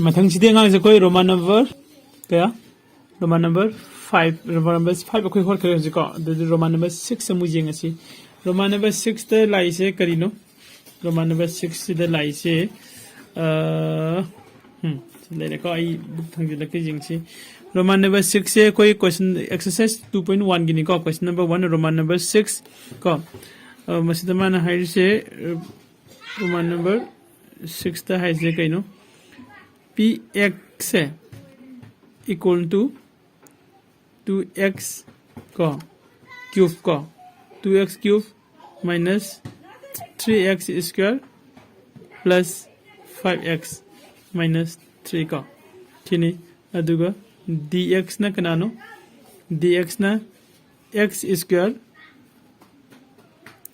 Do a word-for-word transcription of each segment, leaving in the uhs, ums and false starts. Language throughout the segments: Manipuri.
ꯃꯊꯪꯁꯤꯗꯤ ꯑꯉꯥꯡꯁꯦ ꯑꯩꯈꯣꯏ Roman number ꯀꯌꯥ? Roman number five, Roman number five ꯑꯩꯈꯣꯏ ꯍꯣꯠꯈ꯭ꯔꯦ ꯍꯧꯖꯤꯛꯀꯣ꯫ ꯑꯗꯨꯗꯤ Roman number six ꯑꯃꯨꯛ ꯌꯦꯡꯉꯁꯤ꯫ Roman number sixꯇ ꯂꯥꯛꯏꯁꯦ ꯀꯔꯤꯅꯣ? Roman number sixꯁꯤꯗ ꯂꯥꯛꯏꯁꯦ, ꯑ, ꯎꯝ, ꯁꯤ ꯂꯩꯔꯦꯀꯣ꯫ ꯑꯩ book ꯊꯥꯡꯖꯤꯜꯂꯛꯀꯦ, ꯌꯦꯡꯁꯤ꯫ Roman number sixꯁꯦ ꯑꯩꯈꯣꯏ question, exercise two point oneꯒꯤꯅꯤꯀꯣ, question number one, Roman number six ꯀꯣ꯫ ꯑ, ꯃꯁꯤꯗ ꯃꯥꯅ ꯍꯥꯏꯔꯤꯁꯦ, ꯑ, Roman number sixꯇ ꯍꯥꯏꯁꯦ ꯀꯩꯅꯣ? Pxꯁꯦ equal to two x ꯀꯣ, cube ꯀꯣ, two x cube minus three x square plus five x minus three ꯀꯣ, ꯁꯤꯅꯤ꯫ ꯑꯗꯨꯒ dxꯅ ꯀꯅꯥꯅꯣ? dxꯅ x square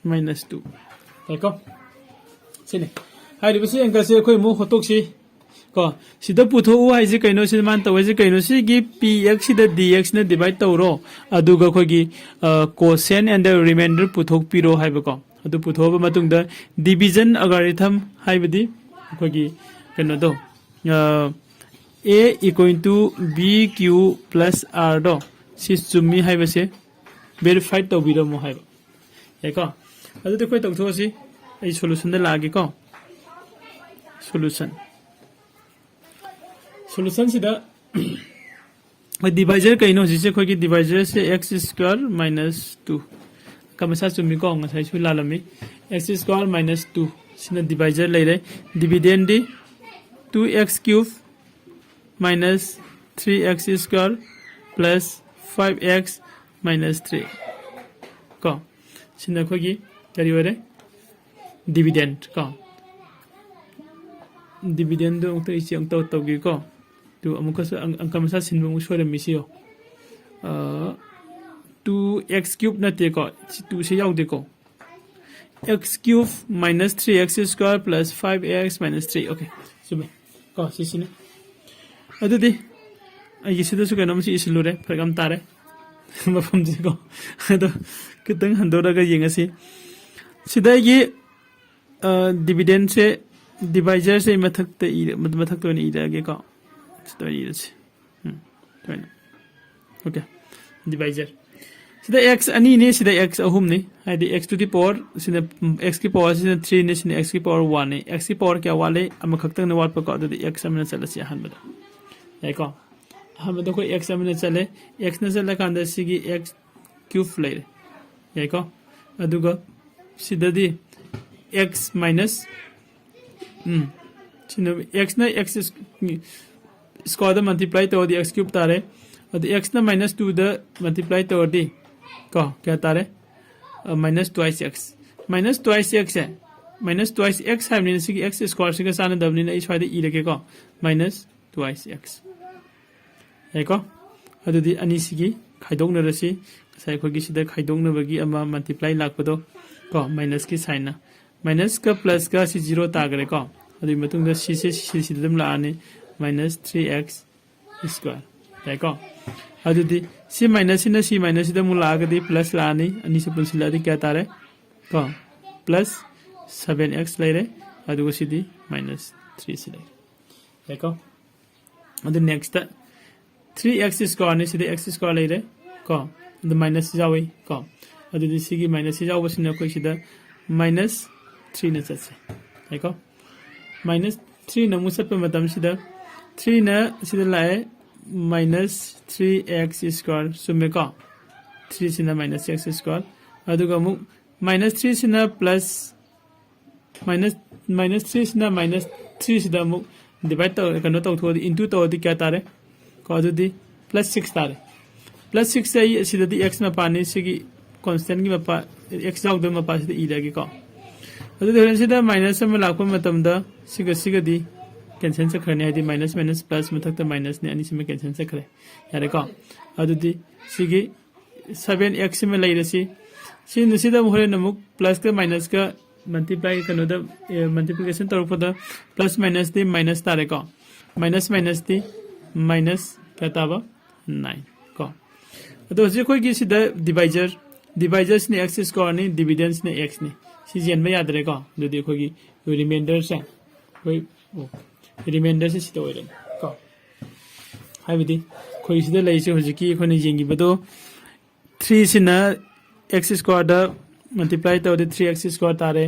minus two꯫ ꯌꯥꯏꯀꯣ? ꯁꯤꯅꯤ꯫ ꯍꯥꯏꯔꯤꯕꯁꯤ angle ꯁꯤ ꯑꯩꯈꯣꯏ ꯑꯃꯨꯛ ꯍꯣꯠꯇꯣꯛꯁꯤ꯫ ꯀꯣ, ꯁꯤꯗ ꯄꯨꯊꯣꯛꯎ ꯍꯥꯏꯁꯦ ꯀꯩꯅꯣ? ꯁꯤꯗ ꯃꯥꯅ ꯇꯧ ꯍꯥꯏꯁꯦ ꯀꯩꯅꯣ? ꯁꯤꯒꯤ Px ꯁꯤꯗ dx ꯅ divide ꯇꯧꯔꯣ, ꯑꯗꯨꯒ ꯑꯩꯈꯣꯏꯒꯤ, ꯑ, quotient and the remainder ꯄꯨꯊꯣꯛꯄꯤꯔꯣ ꯍꯥꯏꯕꯀꯣ꯫ ꯑꯗꯨ ꯄꯨꯊꯣꯛꯑꯕ ꯃꯇꯨꯡꯗ division algorithm ꯍꯥꯏꯕꯗꯤ ꯑꯩꯈꯣꯏꯒꯤ ꯀꯩꯅꯣꯗꯣ, ꯑ, a equal to b q plus r ꯗꯣ, ꯁꯤ ꯆꯨꯝꯃꯤ ꯍꯥꯏꯕꯁꯦ verify ꯇꯧꯕꯤꯔꯝꯃꯣ ꯍꯥꯏꯕ꯫ ꯌꯥꯏꯀꯣ? ꯑꯗꯨꯗꯤ ꯑꯩꯈꯣꯏ ꯇꯧꯊꯣꯛꯑꯁꯤ꯫ ꯑꯩ solution ꯗ ꯂꯥꯛꯑꯒꯦꯀꯣ꯫ Solution꯫ Solution ꯁꯤꯗ ꯑꯩꯈꯣꯏ divisor ꯀꯩꯅꯣ? ꯍꯧꯖꯤꯛꯁꯦ ꯑꯩꯈꯣꯏꯒꯤ divisor ꯁꯦ x square minus two꯫ ꯑꯪꯀ ꯃꯁꯥ ꯆꯨꯝꯃꯤꯀꯣ, ꯉꯁꯥꯏꯁꯨ ꯂꯥꯜꯂꯝꯃꯤ꯫ x square minus two ꯁꯤꯅ divisor ꯂꯩꯔꯦ꯫ Dividend ꯗꯤ two x cube minus three x square plus five x minus three ꯀꯣ꯫ ꯁꯤꯅ ꯑꯩꯈꯣꯏꯒꯤ ꯀꯔꯤ ꯑꯣꯏꯔꯦ? Dividend ꯀꯣ꯫ Dividend ꯗꯣ ꯑꯃꯨꯛꯇ ꯑꯩꯁꯦ ꯑꯃꯨꯛꯇ ꯇꯧꯒꯦꯀꯣ꯫ ꯑꯗꯨ ꯑꯃꯨꯛꯀꯁꯨ ꯑꯪ-, ꯑꯪꯀ ꯃꯁꯥ ꯁꯤꯟꯕ ꯑꯃꯨꯛ ꯁꯣꯏꯔꯝꯃꯤꯁꯤ ꯌꯦꯡꯉꯣ꯫ ꯑ, two x cube ꯅꯠꯇꯦꯀꯣ, ꯁꯤ two ꯁꯤ ꯌꯥꯎꯗꯦꯀꯣ꯫ x cube minus three x square plus five x minus three꯫ Okay, ꯆꯨꯝꯃꯦ ꯀꯣ, ꯁꯤꯁꯤꯅꯤ꯫ ꯑꯗꯨꯗꯤ ꯑꯩꯒꯤ ꯁꯤꯗꯁꯨ ꯀꯩꯅꯣꯝꯁꯤ ꯏꯁꯤꯜꯂꯨꯔꯦ, ꯐꯔꯛ ꯌꯥꯝ ꯇꯥꯔꯦ꯫ ꯃꯐꯝꯁꯤꯀꯣ꯫ ꯑꯗꯣ ꯈꯤꯇꯪ ꯍꯟꯗꯣꯔꯒ ꯌꯦꯡꯉꯁꯤ꯫ ꯁꯤꯗ ꯑꯩꯒꯤ, ꯑ, dividend ꯁꯦ divisor ꯁꯦ ꯃꯊꯛꯇ ꯏꯔ ꯃꯊꯛꯇ ꯑꯣꯏꯅ ꯏꯔꯛꯑꯒꯦꯀꯣ꯫ ꯁꯤꯗ ꯑꯣꯏꯅ ꯏꯔꯁꯤ꯫ ꯎꯝ, ꯁꯨꯃꯥꯏꯅ꯫ Okay, divisor꯫ ꯁꯤꯗ x ꯑꯅꯤꯅꯤ, ꯁꯤꯗ x ꯑꯍꯨꯝꯅꯤ꯫ ꯍꯥꯏꯗꯤ x to the power ꯁꯤꯅ, x ꯀꯤ power ꯁꯤꯅ three ꯅꯤ, ꯁꯤꯅ x ꯀꯤ power one ꯅꯤ꯫ X ꯀꯤ power ꯀꯌꯥ ꯋꯥꯠꯂꯤ? ꯑꯃꯈꯛꯇꯪꯅ ꯋꯥꯠꯄꯀꯣ꯫ ꯑꯗꯨꯗꯤ x ꯑꯃꯅ ꯆꯠꯂꯁꯤ ꯑꯍꯥꯟꯕꯗ꯫ ꯌꯥꯏꯀꯣ? ꯑꯍꯥꯟꯕꯗ ꯑꯩꯈꯣꯏ x ꯑꯃꯅ ꯆꯠꯂꯦ꯫ X ꯅ ꯆꯠꯂꯀꯥꯟꯗ ꯁꯤꯒꯤ x cube ꯂꯩꯔꯦ꯫ ꯌꯥꯏꯀꯣ? ꯑꯗꯨꯒ ꯁꯤꯗꯗꯤ x minus, ꯎꯝ, ꯁꯤꯅ x ꯅ x square ꯗ multiply ꯇꯧꯔꯗꯤ x cube ꯇꯥꯔꯦ꯫ ꯑꯗꯨ x ꯅ minus two ꯗ multiply ꯇꯧꯔꯗꯤ ꯀꯣ, ꯀꯌꯥ ꯇꯥꯔꯦ? Minus twice x꯫ Minus twice x ꯁꯦ, minus twice x ꯍꯥꯏꯕꯅꯤꯅ ꯁꯤꯒꯤ x square ꯁꯤꯒ ꯆꯥꯟꯅꯗꯕꯅꯤꯅ ꯑꯩ ꯁ꯭ꯋꯥꯏꯗ ꯏꯔꯒꯦꯀꯣ, minus twice x꯫ ꯌꯥꯏꯀꯣ? ꯑꯗꯨꯗꯤ ꯑꯅꯤꯁꯤꯒꯤ ꯈꯥꯏꯗꯣꯛꯅꯔꯁꯤ꯫ ꯉꯁꯥꯏ ꯑꯩꯈꯣꯏꯒꯤ ꯁꯤꯗ ꯈꯥꯏꯗꯣꯛꯅꯕꯒꯤ ꯑꯃ multiply ꯂꯥꯛꯄꯗꯣ ꯀꯣ, minus ꯀꯤ sign ꯅ꯫ Minus ꯀ plus ꯀ ꯁꯤ zero ꯇꯥꯈ꯭ꯔꯦꯀꯣ꯫ ꯑꯗꯨꯒꯤ ꯃꯇꯨꯡꯗ ꯁꯤꯁꯦ ꯁꯤ ꯁꯤꯗ ꯑꯗꯨꯝ ꯂꯥꯛꯑꯅꯤ, minus three x square꯫ ꯌꯥꯏꯀꯣ? ꯑꯗꯨꯗꯤ ꯁꯤ minus ꯁꯤꯅ ꯁꯤ minus ꯁꯤꯗ ꯑꯃꯨꯛ ꯂꯥꯛꯑꯒꯗꯤ plus ꯂꯥꯛꯑꯅꯤ, ꯑꯅꯤꯁꯤ ꯄꯨꯟꯁꯤꯜꯂꯛꯑꯗꯤ ꯀꯌꯥ ꯇꯥꯔꯦ? ꯀꯣ, plus seven x ꯂꯩꯔꯦ, ꯑꯗꯨꯒ ꯁꯤꯗꯤ minus three ꯁꯤ ꯂꯩꯔꯦ꯫ ꯌꯥꯏꯀꯣ? ꯑꯗꯨ next three x square ꯅꯤ, ꯁꯤꯗ x square ꯂꯩꯔꯦ ꯀꯣ, ꯑꯗꯨ minus ꯌꯥꯎꯏ ꯀꯣ꯫ ꯑꯗꯨꯗꯤ ꯁꯤꯒꯤ minus ꯁꯤ ꯌꯥꯎꯕꯁꯤꯅ ꯑꯩꯈꯣꯏ ꯁꯤꯗ minus three ꯅ ꯆꯠꯁꯦ꯫ ꯌꯥꯏꯀꯣ? Minus three ꯅ ꯑꯃꯨꯛ ꯆꯠꯄ ꯃꯇꯝꯁꯤꯗ three ꯅ ꯁꯤꯗ ꯂꯥꯛꯑꯦ, minus three x square, ꯆꯨꯝꯃꯦꯀꯣ? Three ꯁꯤꯅ minus x square, ꯑꯗꯨꯒ ꯑꯃꯨꯛ minus three ꯁꯤꯅ plus, minus, minus three ꯁꯤꯅ minus three ꯁꯤꯗ ꯑꯃꯨꯛ divide ꯇꯧ, ꯀꯩꯅꯣ ꯇꯧꯊꯣꯛꯑꯗꯤ, into ꯇꯧꯔꯗꯤ ꯀꯌꯥ ꯇꯥꯔꯦ? ꯀꯣ, ꯑꯗꯨꯗꯤ plus six ꯇꯥꯔꯦ꯫ Plus six ꯁꯦ ꯑꯩ ꯑꯁꯤꯗꯗꯤ x ꯃꯄꯥꯅꯤ, ꯁꯤꯒꯤ constant ꯀꯤ ꯃꯄꯥ, x ꯌꯥꯎꯗꯕ ꯃꯄꯥꯁꯤꯗ ꯏꯔꯒꯦꯀꯣ꯫ ꯑꯗꯨꯗꯤ ꯍꯣꯔꯦꯟ ꯁꯤꯗ minus ꯑꯃ ꯂꯥꯛꯄ ꯃꯇꯝꯗ ꯁꯤꯒ ꯁꯤꯒꯗꯤ cancel ꯆꯠꯈ꯭ꯔꯅꯤ, ꯍꯥꯏꯗꯤ minus minus plus ꯃꯊꯛꯇ minus ꯅꯤ, ꯑꯅꯤꯁꯤꯃ cancel ꯆꯠꯈ꯭ꯔꯦ꯫ ꯌꯥꯔꯦꯀꯣ? ꯑꯗꯨꯗꯤ ꯁꯤꯒꯤ seven x ꯁꯤꯃ ꯂꯩꯔꯁꯤ꯫ ꯁꯤꯅ ꯁꯤꯗ ꯑꯃꯨꯛ ꯍꯣꯔꯦꯟ ꯑꯃꯨꯛ plus ꯀ minus ꯀ multiply, ꯀꯩꯅꯣꯗ, ꯑꯦ, multiplication ꯇꯧꯔꯛꯄꯗ plus minus ꯗꯤ minus ꯇꯥꯔꯦꯀꯣ꯫ Minus minus ꯗꯤ minus ꯀꯌꯥ ꯇꯥꯕ? Nine ꯀꯣ꯫ ꯑꯗꯣ ꯍꯧꯖꯤꯛ ꯑꯩꯈꯣꯏꯒꯤ ꯁꯤꯗ divisor, divisor ꯁꯤꯅ x square ꯅꯤ, dividend ꯁꯤꯅ x ꯅꯤ꯫ ꯁꯤ ꯌꯦꯟꯕ ꯌꯥꯗ꯭ꯔꯦꯀꯣ꯫ ꯑꯗꯨꯗꯤ ꯑꯩꯈꯣꯏꯒꯤ remainder ꯁꯦ ꯑꯩꯈꯣꯏ ꯔꯤꯃꯥꯏꯟꯗꯔꯁꯦ ꯁꯤꯗ ꯑꯣꯏꯔꯅꯤ ꯀꯣ꯫ ꯍꯥꯏꯕꯗꯤ ꯑꯩꯈꯣꯏ ꯁꯤꯗ ꯂꯩꯔꯤꯁꯦ ꯍꯧꯖꯤꯛꯀꯤ ꯑꯩꯈꯣꯏꯅ ꯌꯦꯡꯈꯤꯕꯗꯣ, ꯊ꯭ꯔꯤꯁꯤꯅ ꯑꯦꯛꯁ ꯁ꯭ꯀ꯭ꯋꯥꯔꯗ ꯃꯜꯇꯤꯄ꯭ꯂꯥꯏ ꯇꯧꯔꯗꯤ ꯊ꯭ꯔꯤ ꯑꯦꯛꯁ ꯁ꯭ꯀ꯭ꯋꯥꯔ ꯇꯥꯔꯦ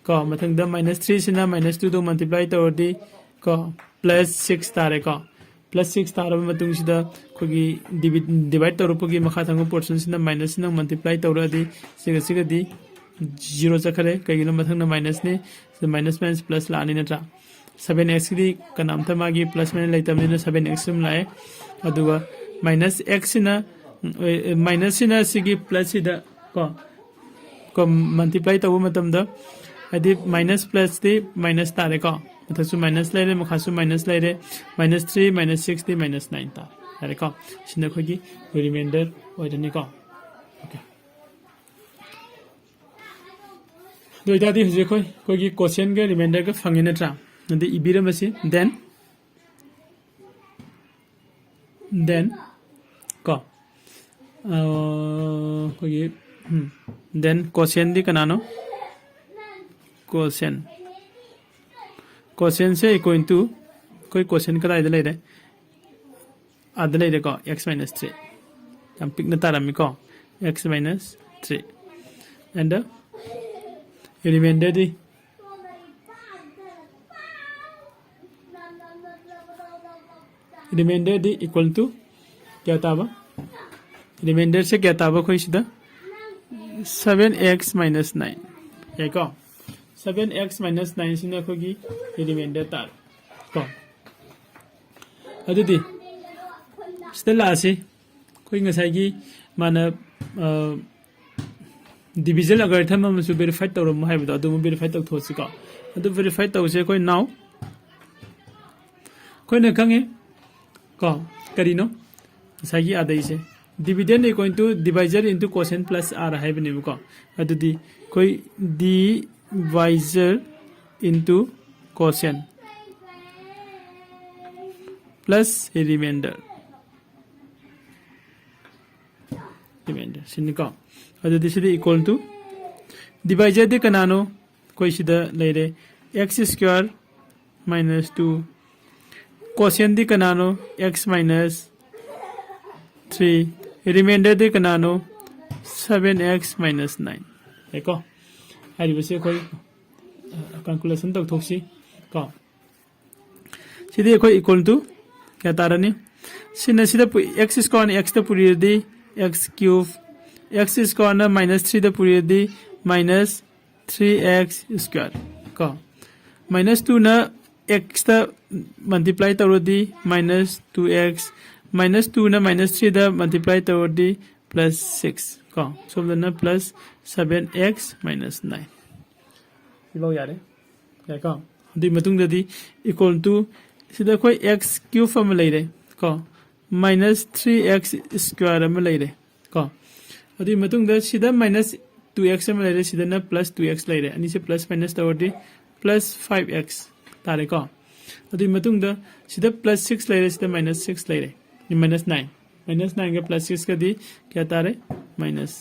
ꯀꯣ꯫ ꯃꯊꯪꯗ ꯃꯥꯏꯅꯁ ꯊ꯭ꯔꯤꯁꯤꯅ ꯃꯥꯏꯅꯁ ꯇꯨꯗꯣ ꯃꯜꯇꯤꯄ꯭ꯂꯥꯏ ꯇꯧꯔꯗꯤ ꯀꯣ, ꯄ꯭ꯂꯁ ꯁꯤꯛꯁ ꯇꯥꯔꯦꯀꯣ꯫ ꯄ꯭ꯂꯁ ꯁꯤꯛꯁ ꯇꯥꯔꯕ ꯃꯇꯨꯡꯁꯤꯗ ꯑꯩꯈꯣꯏꯒꯤ ꯗꯤꯚꯥꯏꯠ ꯇꯧꯔꯛꯄꯒꯤ ꯃꯈꯥ ꯊꯪꯕ ꯄꯣꯔꯁꯟꯁꯤꯅ ꯃꯥꯏꯅꯁꯁꯤꯅ ꯃꯜꯇꯤꯄ꯭ꯂꯥꯏ ꯇꯧꯔꯛꯑꯗꯤ ꯁꯤꯒ ꯁꯤꯒꯗꯤ ꯖꯤꯔꯣ ꯆꯠꯈ꯭ꯔꯦ꯫ ꯀꯩꯒꯤꯅꯣ? ꯃꯊꯪꯗ ꯃꯥꯏꯅꯁꯅꯤ, ꯁꯤꯗ ꯃꯥꯏꯅꯁ ꯃꯥꯏꯅꯁ ꯄ꯭ꯂꯁ ꯂꯥꯛꯑꯅꯤ ꯅꯠꯇ꯭ꯔꯥ? ꯁꯚꯦꯟ ꯑꯦꯛꯁꯀꯤꯗꯤ ꯀꯅꯥꯝꯇ ꯃꯥꯒꯤ ꯄ꯭ꯂꯁ ꯃꯥꯏꯅꯁ ꯂꯩꯇꯕꯅꯤꯅ ꯁꯚꯦꯟ ꯑꯦꯛꯁ ꯑꯗꯨꯝ ꯂꯥꯛꯑꯦ꯫ ꯑꯗꯨꯒ ꯃꯥꯏꯅꯁ ꯑꯦꯛꯁꯁꯤꯅ, ꯃꯥꯏꯅꯁꯁꯤꯅ ꯁꯤꯒꯤ ꯄ꯭ꯂꯁꯁꯤꯗ ꯀꯣ, ꯀꯣ ꯃꯜꯇꯤꯄ꯭ꯂꯥꯏ ꯇꯧꯕ ꯃꯇꯝꯗ, ꯍꯥꯏꯗꯤ ꯃꯥꯏꯅꯁ ꯄ꯭ꯂꯁꯇꯤ ꯃꯥꯏꯅꯁ ꯇꯥꯔꯦꯀꯣ, ꯃꯊꯛꯁꯨ ꯃꯥꯏꯅꯁ ꯂꯩꯔꯦ, ꯃꯈꯥꯁꯨ ꯃꯥꯏꯅꯁ ꯂꯩꯔꯦ, minus three minus sixty minus nine ꯇꯥꯔꯦ꯫ ꯌꯥꯔꯦꯀꯣ? ꯁꯤꯅ ꯑꯩꯈꯣꯏꯒꯤ ꯔꯤꯃꯥꯏꯟꯗꯔ ꯑꯣꯏꯔꯅꯤꯀꯣ꯫ ꯑꯣꯀꯦ, ꯑꯗꯨ ꯑꯣꯏꯇꯥꯔꯗꯤ ꯍꯧꯖꯤꯛ ꯑꯩꯈꯣꯏ ꯑꯩꯈꯣꯏꯒꯤ ꯀꯣꯁꯦꯟꯒ ꯔꯤꯃꯥꯏꯟꯗꯔꯒ ꯐꯪꯉꯦ ꯅꯠꯇ꯭ꯔꯥ? ꯑꯗꯨ ꯏꯕꯤꯔꯝꯃꯁꯤ꯫ ꯗꯦꯟ ꯗꯦꯟ ꯀꯣ, ꯑꯩꯈꯣꯏꯒꯤ ꯗꯦꯟ ꯀꯣꯁꯦꯟꯗꯤ ꯀꯅꯥꯅꯣ? ꯀꯣꯁꯦꯟ, ꯀꯣꯁꯦꯟꯁꯦ ꯏꯀ꯭ꯋꯦꯟ ꯇꯨ, ꯑꯩꯈꯣꯏ ꯀꯣꯁꯦꯟ ꯀꯗꯥꯏꯗ ꯂꯩꯔꯦ? ꯑꯥꯗ ꯂꯩꯔꯦꯀꯣ, ꯑꯦꯛꯁ ꯃꯥꯏꯅꯁ ꯊ꯭ꯔꯤ꯫ ꯌꯥꯝ ꯄꯤꯛꯅ ꯇꯥꯔꯝꯃꯤꯀꯣ, ꯑꯦꯛꯁ ꯃꯥꯏꯅꯁ ꯊ꯭ꯔꯤ꯫ ꯑꯦꯟꯗ ꯔꯤꯃꯥꯏꯟꯗꯔꯗꯤ, ꯔꯤꯃꯥꯏꯟꯗꯔꯗꯤ ꯏꯀ꯭ꯋꯦꯜ ꯇꯨ ꯀꯌꯥ ꯇꯥꯕ? ꯔꯤꯃꯥꯏꯟꯗꯔꯁꯦ ꯀꯌꯥ ꯇꯥꯕ? ꯑꯩꯈꯣꯏ ꯁꯤꯗ ꯁꯚꯦꯟ ꯑꯦꯛꯁ ꯃꯥꯏꯅꯁ ꯅꯥꯏꯟ꯫ ꯌꯥꯏꯀꯣ? ꯁꯚꯦꯟ ꯑꯦꯛꯁ ꯃꯥꯏꯅꯁ ꯅꯥꯏꯟꯁꯤꯅ ꯑꯩꯈꯣꯏꯒꯤ ꯔꯤꯃꯥꯏꯟꯗꯔ ꯇꯥꯔꯦ ꯀꯣ꯫ ꯑꯗꯨꯗꯤ ꯁꯤꯗ ꯂꯥꯛꯑꯁꯤ꯫ ꯑꯩꯈꯣꯏ ꯉꯁꯥꯏꯒꯤ ꯃꯥꯅ ꯗꯤꯚꯤꯖꯟ ꯑꯜꯒꯣꯔꯤꯊꯝ ꯑꯃꯁꯨ ꯚꯦꯔꯤꯐꯥꯏ ꯇꯧꯔꯝꯃꯣ ꯍꯥꯏꯕꯗꯣ, ꯑꯗꯨ ꯑꯃꯨꯛ ꯚꯦꯔꯤꯐꯥꯏ ꯇꯧꯊꯣꯛꯑꯁꯤꯀꯣ꯫ ꯑꯗꯨ ꯚꯦꯔꯤꯐꯥꯏ ꯇꯧꯁꯦ ꯑꯩꯈꯣꯏ ꯅꯥꯎ꯫ ꯑꯩꯈꯣꯏꯅ ꯈꯪꯉꯦ ꯀꯣ, ꯀꯔꯤꯅꯣ? ꯉꯁꯥꯏꯒꯤ ꯑꯥꯗꯩꯁꯦ, dividend equal to divisor into quotient plus R ꯍꯥꯏꯕꯅꯦꯕꯀꯣ꯫ ꯑꯗꯨꯗꯤ ꯑꯩꯈꯣꯏ divisor into quotient plus remainder, remainder ꯁꯤꯅꯤꯀꯣ꯫ ꯑꯗꯨꯗꯤ ꯁꯤꯗ equal to, divisorꯗꯤ ꯀꯅꯥꯅꯣ? ꯑꯩꯈꯣꯏ ꯁꯤꯗ ꯂꯩꯔꯦ, x square minus two, quotient ꯗꯤ ꯀꯅꯥꯅꯣ? X minus three, remainder ꯗꯤ ꯀꯅꯥꯅꯣ? Seven x minus nine꯫ ꯌꯥꯏꯀꯣ? ꯍꯥꯏꯔꯤꯕꯁꯤ ꯑꯩꯈꯣꯏ ꯀꯥꯜꯀꯨꯂꯦꯁꯟ ꯇꯧꯊꯣꯛꯁꯤ ꯀꯣ꯫ ꯁꯤꯗꯤ ꯑꯩꯈꯣꯏ equal to ꯀꯌꯥ ꯇꯥꯔꯅꯤ? ꯁꯤꯅ ꯁꯤꯗ x square ꯅ x ꯇ ꯄꯨꯔꯤꯔꯗꯤ x cube, x square ꯅ minus three ꯗ ꯄꯨꯔꯤꯔꯗꯤ minus three x square ꯀꯣ꯫ Minus two ꯅ x ꯇ multiply ꯇꯧꯔꯗꯤ minus two x, minus two ꯅ minus three ꯗ multiply ꯇꯧꯔꯗꯤ plus six ꯀꯣ꯫ ꯁꯣꯝꯗꯅ plus seven x minus nine꯫ ꯁꯤꯐꯥꯎ ꯌꯥꯔꯦ꯫ ꯌꯥꯏꯀꯣ? ꯑꯗꯨꯒꯤ ꯃꯇꯨꯡꯗꯗꯤ equal to ꯁꯤꯗ ꯑꯩꯈꯣꯏ x cube ꯑꯃ ꯂꯩꯔꯦ ꯀꯣ, minus three x square ꯑꯃ ꯂꯩꯔꯦ ꯀꯣ꯫ ꯑꯗꯨꯒꯤ ꯃꯇꯨꯡꯗ ꯁꯤꯗ minus two x ꯑꯃ ꯂꯩꯔꯦ, ꯁꯤꯗꯅ plus two x ꯂꯩꯔꯦ꯫ ꯑꯅꯤꯁꯦ plus minus ꯇꯧꯔꯗꯤ plus five x ꯇꯥꯔꯦꯀꯣ꯫ ꯑꯗꯨꯒꯤ ꯃꯇꯨꯡꯗ ꯁꯤꯗ plus six ꯂꯩꯔꯦ, ꯁꯤꯗ minus six ꯂꯩꯔꯦ, minus nine꯫ Minus nine ꯒ plus six ꯀꯗꯤ ꯀꯌꯥ ꯇꯥꯔꯦ? Minus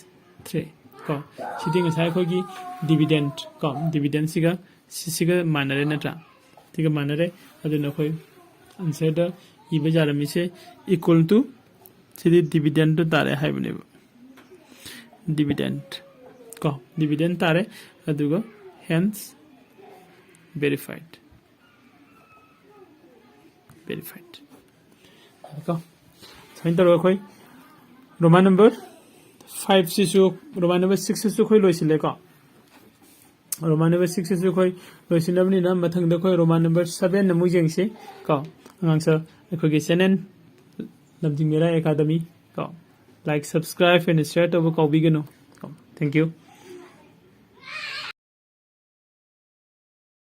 three ꯀꯣ꯫ ꯁꯤꯗꯤ ꯉꯁꯥꯏ ꯑꯩꯈꯣꯏꯒꯤ dividend ꯀꯣ, dividend ꯁꯤꯒ ꯁꯤꯁꯤꯒ ꯃꯥꯟꯅꯔꯦ ꯅꯠꯇ꯭ꯔꯥ? ꯁꯤꯒ ꯃꯥꯟꯅꯔꯦ꯫ ꯑꯗꯨꯅ ꯑꯩꯈꯣꯏ answer ꯗ ꯏꯕ ꯌꯥꯔꯝꯃꯤꯁꯦ equal to ꯁꯤꯗꯤ dividend ꯗꯨ ꯇꯥꯔꯦ ꯍꯥꯏꯕꯅꯦꯕ꯫ Dividend ꯀꯣ, dividend ꯇꯥꯔꯦ꯫ ꯑꯗꯨꯒ hence verified꯫ Verified ꯀꯣ꯫ ꯁꯨꯃꯥꯏꯅ ꯇꯧꯔꯒ ꯑꯩꯈꯣꯏ Roman number five ꯁꯤꯁꯨ, Roman number six ꯁꯤꯁꯨ ꯑꯩꯈꯣꯏ ꯂꯣꯏꯁꯤꯜꯂꯦꯀꯣ꯫ Roman number six ꯁꯤꯁꯨ ꯑꯩꯈꯣꯏ ꯂꯣꯏꯁꯤꯜꯂꯕꯅꯤꯅ ꯃꯊꯪꯗ ꯑꯩꯈꯣꯏ Roman number seven ꯑꯃꯨꯛ ꯌꯦꯡꯁꯤ ꯀꯣ꯫ ꯑꯉꯥꯡ ꯁꯥꯔ, ꯑꯩꯈꯣꯏꯒꯤ channel ꯂꯝꯖꯤꯡ ꯃꯤꯔꯥ Academy ꯀꯣ, like, subscribe and share ꯇꯧꯕ ꯀꯥꯎꯕꯤꯒꯅꯨ ꯀꯣ꯫ Thank you꯫